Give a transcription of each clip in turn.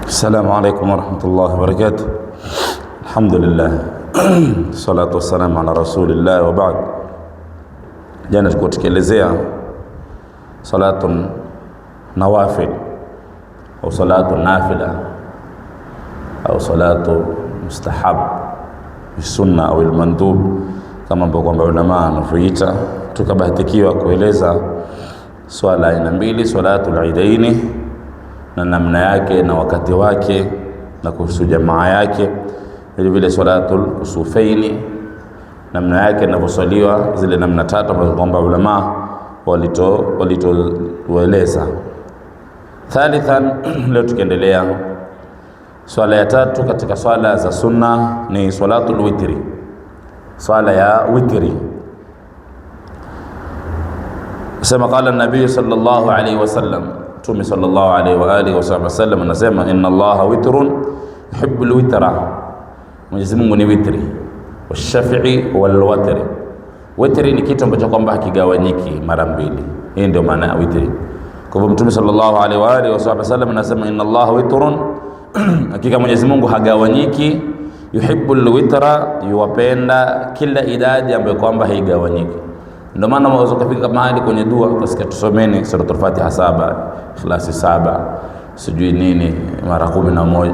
Assalamu alaikum warahmatullahi wabarakatuh. Alhamdulillah, salatu wassalamu ala rasulillah wa baad. Jana tulikuwa tukielezea salatu nawafil au salatu nafila au salatu mustahab sunna au almandub kama ambavyo kwamba ulama wanavyoita. Tukabahatikiwa kueleza swala aina mbili, salatul idaini na namna yake na wakati wake na kuhusu jamaa yake, vile vile salatul kusufaini namna yake inavyoswaliwa, zile namna tatu ambazo kwamba ulama walitoeleza. Thalithan, leo tukiendelea swala ya tatu katika swala za sunna ni salatul witri, swala ya witri. Sema qala nabii sallallahu alaihi wasallam, Mtume sallallahu alaihi wa alihi wasallam anasema inna Allaha witrun yuhibbul witra, Mwenyezi Mungu ni witri, washafi'i wal watri. Witri ni kitu ambacho kwamba hakigawanyiki mara mbili, hii ndio maana ya witri. Kwa hivyo Mtume sallallahu alaihi wa alihi wasallam anasema inna Allaha witrun, hakika Mwenyezi Mungu hagawanyiki, yuhibbul witra, yuwapenda kila idadi ambayo kwamba haigawanyiki. Ndio maana unaweza kufika mahali kwenye dua ukasikia tusomeni suratul Fatiha 7, Ikhlasi 7, sijui nini mara 11,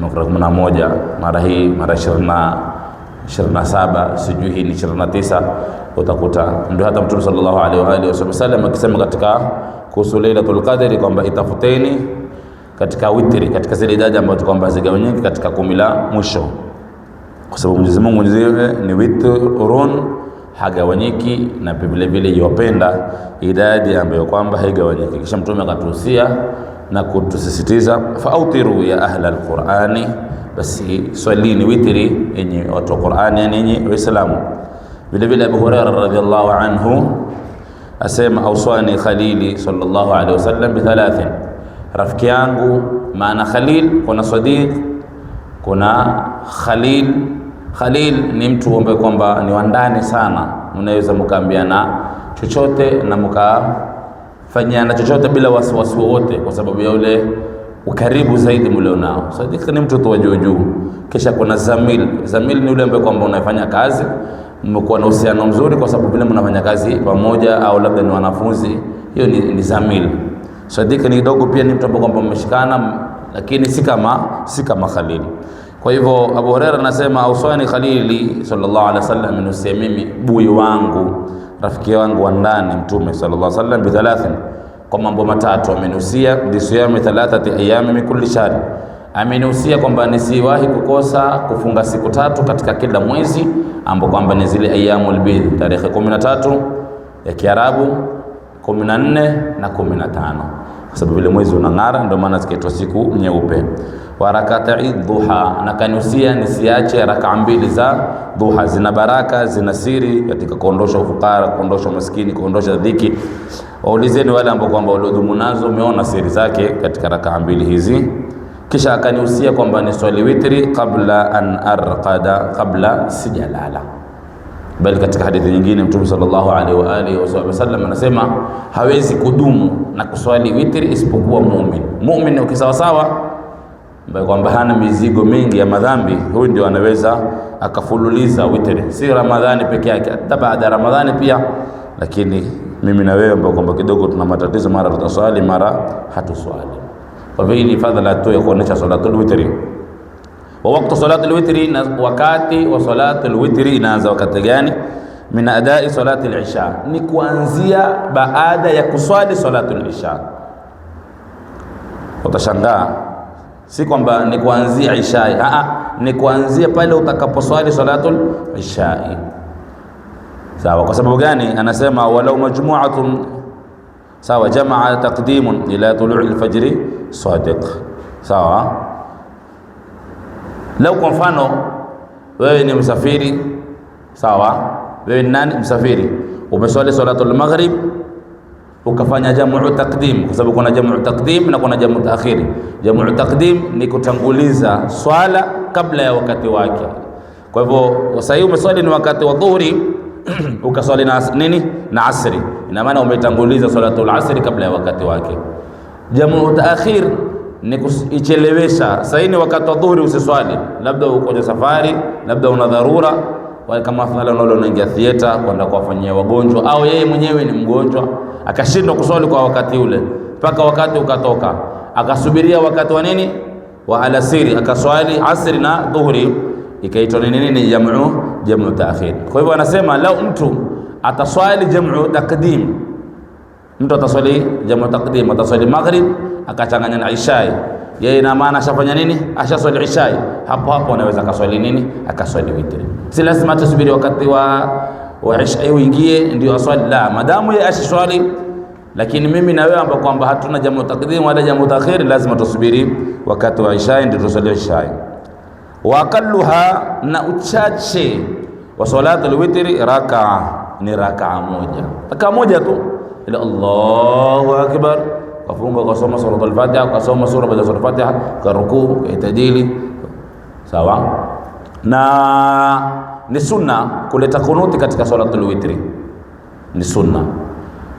mara 11, mara hii mara 27, sijui hii ni 29. Utakuta ndio hata Mtume sallallahu alaihi wa alihi wasallam akisema katika kuhusu Lailatul Qadri kwamba itafuteni katika witri, katika zile idadi ambazo kwamba zigawanyike katika kumi la mwisho, kwa sababu Mwenyezi Mungu mwenyewe ni witrun, hagawanyiki, na vile vile yuwapenda idadi ambayo kwamba haigawanyiki. Kisha Mtume akatuhusia na kutusisitiza, fautiru ya ahla alqurani, basi swalini witri yenye watu wa Qurani, yani yenye Waislamu. Vile vile Abu Huraira radhiallahu anhu asema auswani khalili sallallahu alaihi wasallam bithalathin, rafiki yangu. Maana khalil, kuna sadiq, kuna khalil. Khalil ni mtu ambaye kwamba ni wa ndani sana, mnaweza mkaambiana chochote na mkafanyiana chochote bila wasiwasi wowote, kwa sababu ya ule ukaribu zaidi mlionao. Sadiq ni mtu tu wa juu juu. Kisha kuna zamil. Zamil ni yule ambaye kwamba unafanya kazi, mmekuwa na uhusiano mzuri kwa sababu vile mnafanya kazi pamoja, au labda ni wanafunzi, hiyo ni zamil. Sadiq ni kidogo pia ni mtu ambaye kwamba mmeshikana, lakini si kama khalil. Kwa hivyo Abu Huraira anasema auswani khalili sallallahu alaihi wasallam, nusia mimi bui wangu rafiki wangu wa ndani Mtume sallallahu alaihi wasallam bithalathin, kwa mambo matatu amenusia, bisiyami thalathati ayami min kulli shahr, amenusia kwamba nisiwahi kukosa kufunga siku tatu katika kila mwezi, ambapo kwamba ni zile ayyamul bidh, tarehe 13 ya Kiarabu, 14 na 15, kwa sababu vile mwezi unang'ara, ndio maana zikaitwa siku nyeupe. Wa rakatai duha, na kanusia nisiache rakaa mbili za duha. Zina baraka, zina siri katika kuondosha ufukara, kuondosha umaskini, kuondosha dhiki. Waulizeni wale ambao kwamba waliodumu nazo, umeona siri zake katika rakaa mbili hizi. Kisha akanihusia kwamba niswali witri kabla an arqada, kabla sijalala. Bali katika hadithi nyingine Mtume sallallahu alaihi wa alihi wasallam anasema hawezi kudumu na kuswali witri isipokuwa muumini. Muumini ukisawasawa, ambaye kwamba hana mizigo mingi ya madhambi, huyu ndio anaweza akafululiza witri, si Ramadhani peke yake, hata baada ya Ramadhani pia. Lakini mimi na wewe ambao kwamba kidogo tuna matatizo, mara tutaswali mara hatuswali. Kwa hivyo hii ni fadhila tu ya kuonesha salatul witri. Wa waktu salatul witri, na wakati wa salatul witri inaanza wakati gani? Min adai salatul isha, ni kuanzia baada ya kuswali salatul isha. Utashangaa, si kwamba ni kuanzia ishai, ni kuanzia pale utakaposwali salatul ishai. Sawa. Kwa sababu gani? Anasema walau majmu'atun, sawa, jamaa taqdimun ila tulu'i alfajri sadiq. Sawa. Lau kwa mfano wewe ni msafiri, sawa, wewe ni nani? Msafiri, umeswali salatul maghrib ukafanya jamu taqdim, kwa sababu kuna jamu taqdim na kuna jamu taakhiri. Jamu taqdim ni kutanguliza swala kabla ya wakati wake. Kwa hivyo sasa hivi umeswali ni wakati wa dhuhuri ukaswali na nini na asri, ina maana umetanguliza salatul asri kabla ya wakati wake. Jamu taakhir ni kuichelewesha. Sasa ni wakati wa dhuhuri usiswali, labda uko kwenye safari, labda una dharura, kama mathalan wale unaingia theater kwenda kuwafanyia wagonjwa, au yeye mwenyewe ni mgonjwa akashindwa kuswali kwa wakati ule mpaka wakati ukatoka, akasubiria wakati wa nini, wa alasiri, akaswali asri na dhuhuri, ikaitwa nini nini, jamu taakhir. Kwa hivyo anasema lau mtu ataswali jamu taqdim, mtu ataswali jamu taqdim, ataswali maghrib akachanganya na ishai, yeye ina maana ashafanya nini? Ashaswali ishai, hapo hapo anaweza akaswali nini? Akaswali witri. Si lazima atasubiri wakati wa ishai uingie ndio aswali, la, madamu yeye ashaswali. Lakini mimi na wewe ambao kwamba hatuna jamu taqdim wala jamu taakhir, lazima tusubiri wakati wa ishai ndio tuswali ishai. Wa aqalluha, na uchache wa salatul witri rakaa, ni rakaa moja, rakaa moja tu, ila Allahu akbar, kafunga kasoma suratul Fatiha, kasoma sura baada ya suratul Fatiha, karukuu, kaitadili, sawa. Na ni sunna kuleta kunuti katika salatul witri, ni sunna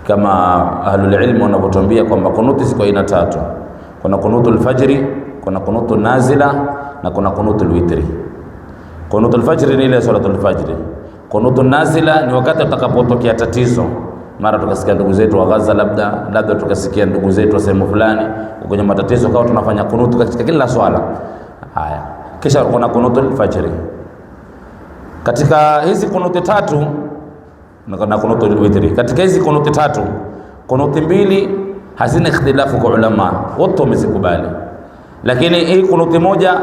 kama ahlul ilm wanavyotuambia kwamba kunuti ziko aina tatu: kuna kunutul fajri, kuna kunutu nazila na kuna kunutul witri. Kunutul fajri ni ile salatul fajri. Kunutu nazila ni wakati utakapotokea tatizo, mara tukasikia ndugu zetu wa Gaza, labda tukasikia ndugu zetu wa sehemu fulani kwenye matatizo, kawa tunafanya kunutu katika kila swala. Haya, kisha kuna kunutul fajri. Katika hizi kunuti tatu na kunutul witri, katika hizi kunuti tatu, kunuti mbili hazina ikhtilafu kwa ulama, wote wamezikubali. Lakini hii kunuti moja,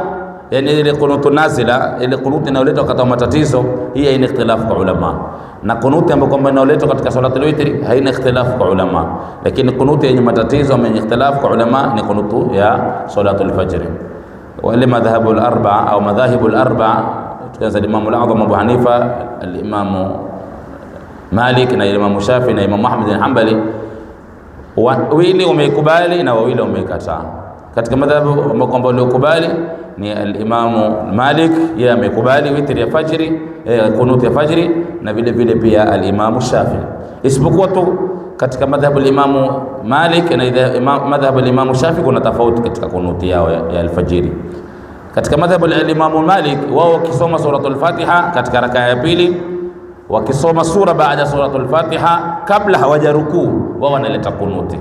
yani ile kunutu nazila, ile kunuti inayoletwa wakati wa matatizo, hii haina ikhtilafu kwa ulama. Na kunuti ambayo kwamba inayoletwa katika salatul witri haina ikhtilafu kwa ulama. Lakini kunuti yenye matatizo ama yenye ikhtilafu kwa ulama ni kunutu ya salatul fajr. Wale madhhabu al-arba'a au madhahibu al-arba'a, tukianza Imam al-A'zam Abu Hanifa, al-Imam Malik na Imam Shafi na Imam Ahmad bin Hanbali, wawili wameikubali na wawili wameikataa. Katika madhhabu ambao kwamba waliokubali ni al-Imam Malik, yeye amekubali witri ya fajri, kunuti ya fajri, na vile vile pia al-Imam Shafi. Isipokuwa tu katika madhhabu al-Imam Malik na madhhabu al-Imam Shafi kuna tofauti katika kunuti yao ya alfajiri. Katika madhhabu al-Imam Malik, wao wakisoma suratul Fatiha katika rakaa ya pili, wakisoma sura baada suratul Fatiha kabla hawajarukuu, wao wanaleta kunuti,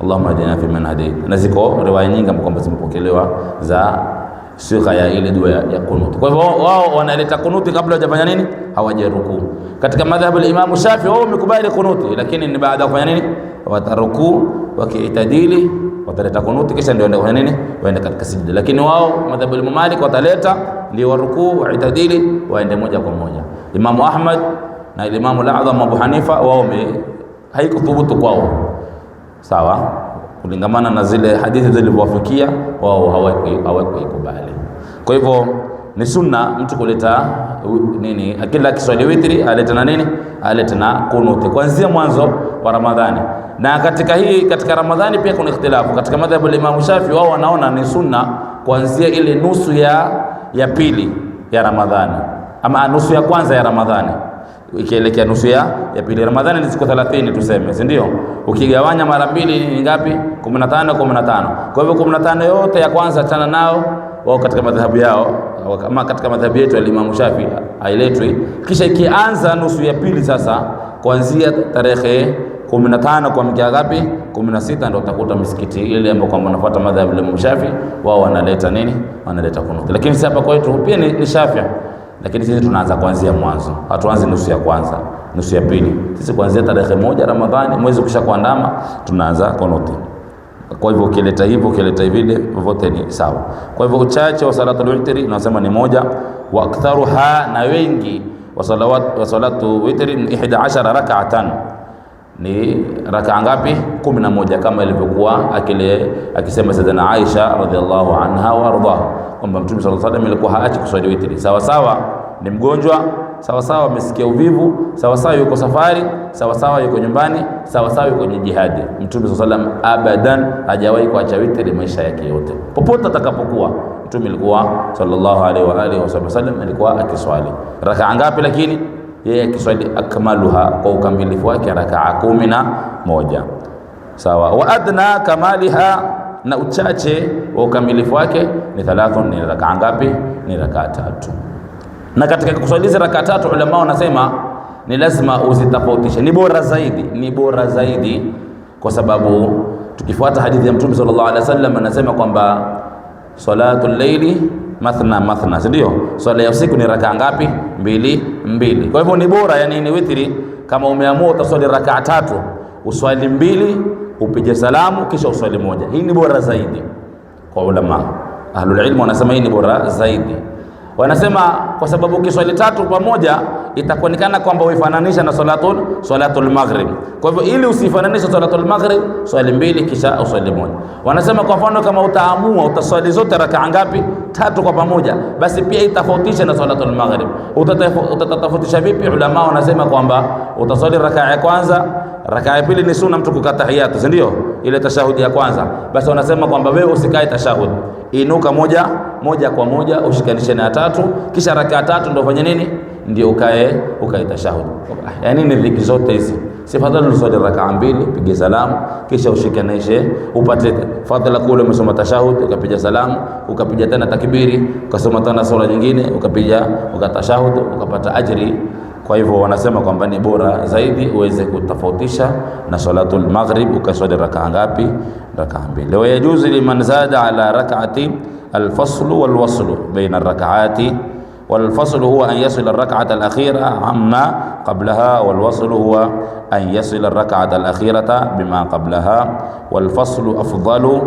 Allahumma hadina fi man hadait. Na ziko riwaya nyingi ambazo kwamba zimepokelewa za sigha ya ile dua ya kunuti. Kwa hivyo wao wanaleta kunuti kabla hawajafanya nini? Hawajarukuu. Katika madhhabu al-Imam Shafi wao wamekubali kunuti, lakini ni baada ya kufanya nini? Watarukuu, wakiitadili wataleta kunuti, kisha ndio waende kufanya nini? Waende katika sijida. Lakini wao madhhabu al-Imam Malik wataleta ndio warukuu, waitadili, waende moja kwa moja. Imam Ahmad na Imam al-A'zam Abu Hanifa wao haikuthubutu kwao, sawa, kulingamana na zile hadithi zilivyowafikia wao hawakuikubali. Kwa hivyo ni sunna mtu kuleta nini, kila kiswali witri aleta na nini, aleta na kunuti kuanzia mwanzo wa Ramadhani. Na katika hii, katika Ramadhani pia kuna ikhtilafu. Katika madhhabu ya Imam Shafi wao wanaona ni sunna kuanzia ile nusu ya pili ya Ramadhani, ama nusu ya kwanza ya Ramadhani ikielekea nusu ya pili. Ramadhani ni siku 30 tuseme, si ndio? Ukigawanya mara mbili ni ngapi? 15 15. Kwa hivyo 15 yote ya kwanza achana nao wao katika madhhabu yao, kama katika madhhabu yetu ya Imam Shafi hailetwi. Kisha ikianza nusu ya pili sasa kuanzia tarehe 15 kwa mkia ngapi? 16 ndio utakuta misikiti ile ambayo kwamba wanafuata madhhabu ya Imam Shafi wao wanaleta nini? Wanaleta kunuti. Lakini sisi hapa kwetu pia ni Shafi, lakini sisi tunaanza kuanzia mwanzo, hatuanzi nusu ya kwanza, nusu ya pili. Sisi kuanzia tarehe 1 Ramadhani, mwezi ukisha kuandama, tunaanza kunuti. Kwa hivyo ukileta hivyo, ukileta vile, vote ni sawa. Kwa hivyo uchache wa salatul witri tunasema ni moja, wa aktharuha, na wengi wa salawat wa salatu witri ni 11 rak'atan, ni rakaa ngapi? 11, kama ilivyokuwa akisema Sayyidina Aisha radhiallahu anha wa arda kwamba Mtume sallallahu alaihi wasallam alikuwa haachi kuswali witri. Sawa sawa ni mgonjwa, sawa sawa amesikia uvivu, sawa sawa yuko safari, sawa sawa yuko nyumbani, sawa sawa yuko kwenye jihadi. Mtume sallallahu alaihi wasallam abadan hajawahi kuacha witri maisha yake yote, popote atakapokuwa. Mtume alikuwa sallallahu alaihi wa alihi wasallam alikuwa akiswali rakaa ngapi? Lakini yeye akiswali akmaluha, kwa ukamilifu wake, rakaa 11. Sawa. Wa adna kamaliha, na uchache wa ukamilifu wake ni thalathun, ni rakaa ngapi? Ni rakaa tatu. Na katika kuswali hizi rakaa tatu, ulama wanasema ni lazima uzitofautishe, ni bora zaidi, ni bora zaidi, kwa sababu tukifuata hadithi ya Mtume sallallahu alaihi wasallam anasema kwamba salatul laili mathna mathna, si ndio? Swala ya usiku ni rakaa ngapi? Mbili mbili. Kwa hivyo ni bora, yani ni witri, kama umeamua utaswali rakaa tatu, uswali mbili, upige salamu, kisha uswali moja. Hii ni bora zaidi kwa ulama. Ahlul ilmu wanasema hii ni bora zaidi. Wanasema kwa sababu ukiswali tatu pamoja itakuonekana kwamba uifananisha na salatul maghrib. Kwa hivyo ili usifananishe salatul maghrib, swali mbili kisha uswali moja. Wanasema kwa mfano kama utaamua utaswali zote rakaa ngapi? Tatu kwa pamoja, basi pia itafautisha na salatul maghrib. Utatofautisha vipi? Ulama wanasema kwamba utaswali rakaa ya kwanza, rakaa ya pili ni sunna mtu kukaa tahiyatu, si ndio? Ile tashahudi ya kwanza. Basi wanasema kwamba wewe usikae tashahudi, inuka moja moja kwa moja ushikanishe na tatu, kisha rakaa tatu ndio ufanye nini? Ndio ukae tashahudi. Yani ni dhiki zote hizi, si fadhali uswali rakaa mbili, pige salamu, kisha ushikanishe, upate fadhila kule umesoma tashahud, ukapiga salamu, ukapiga tena takbiri, ukasoma tena sura nyingine, ukapiga ukatashahud, ukapata ajri. Kwa hivyo wanasema kwamba ni bora zaidi uweze kutofautisha na salatul maghrib, ukaswali rakaa ngapi? Rakaa mbili. Wa yajuzu liman zada ala rak'ati alfaslu walwaslu baina arrak'ati. Walfaslu huwa an yasila arrak'ata alakhira amma qablaha, walwaslu huwa an yasila arrak'ata alakhirata bima qablaha, walfaslu afdalu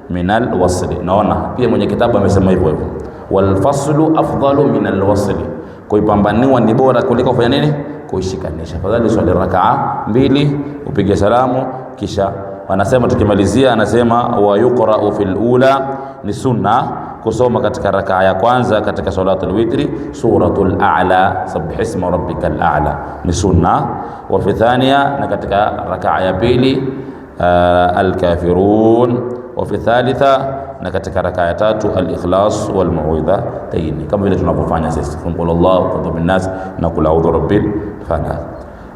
min alwasli. Naona pia mwenye kitabu amesema hivyo hivyo, walfaslu afdalu min alwasli, kuipambaniwa ni bora kuliko kufanya nini? Kuishikanisha. Fadhali swali rakaa mbili upige salamu, kisha wanasema tukimalizia, anasema wa yuqra'u fil ula, ni sunna kusoma katika rakaa ya kwanza katika salatul witri suratul a'la, sabbih isma rabbikal a'la, ni sunna. Wa fi thaniya, na katika rakaa ya pili al-kafirun. Wa fi thalitha, na katika rakaa ya tatu al-ikhlas wal mu'awwidhatayn, kama vile tunavyofanya sisi, qul Allahu qul bin nas na qul a'udhu rabbil falaq.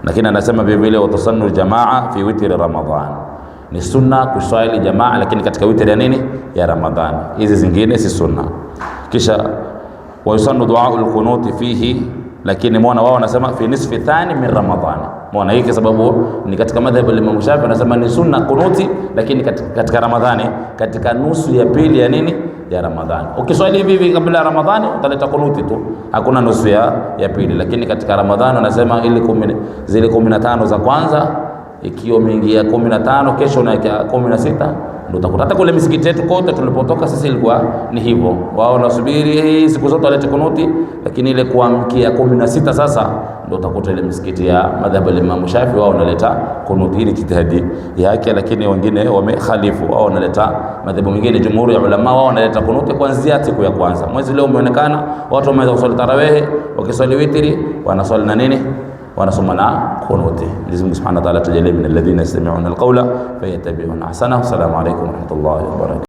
Lakini anasema vile vile watasannu jamaa fi witri Ramadhan, ni sunna kuswali jamaa, lakini katika witri ya nini? Ya Ramadhani. Hizi zingine si sunna. Kisha wayusannu du'a al-qunut fihi, lakini muona wao wanasema fi nisfi thani min Ramadhani. Muona hii kwa sababu ni katika madhhabu ya Imam Shafi, anasema ni sunna kunuti, lakini katika Ramadhani, katika nusu ya pili ya nini? Ya Ramadhani. Ukiswali hivi hivi kabla ya Ramadhani utaleta kunuti tu, hakuna nusu ya pili. Lakini katika Ramadhani wanasema ili zile 15 za kwanza, ikiwa umeingia 15 kesho unaika 16 ndio utakuta. Hata kule misikiti yetu kote tulipotoka sisi ilikuwa ni hivyo, wao wanasubiri siku zote walete kunuti, lakini ile kuamkia 16 sasa ndio utakuta ile misikiti ya madhhabu ya Imam Shafi wao wanaleta kunuti, ili jitihadi yake, lakini wengine wamekhalifu, wao wanaleta madhhabu mengine. Jumhuri ya ulama wao wanaleta kunuti kuanzia siku ya kwanza. Mwezi leo umeonekana, watu wameanza kuswali tarawehe, wakiswali witri wanaswali na nini? Wanasoma na kunuti. Mwenyezi Mungu Subhanahu wa Ta'ala tujalie min alladhina yastami'una alqawla fayattabi'una ahsana. Assalamu alaykum wa rahmatullahi wa barakatuh.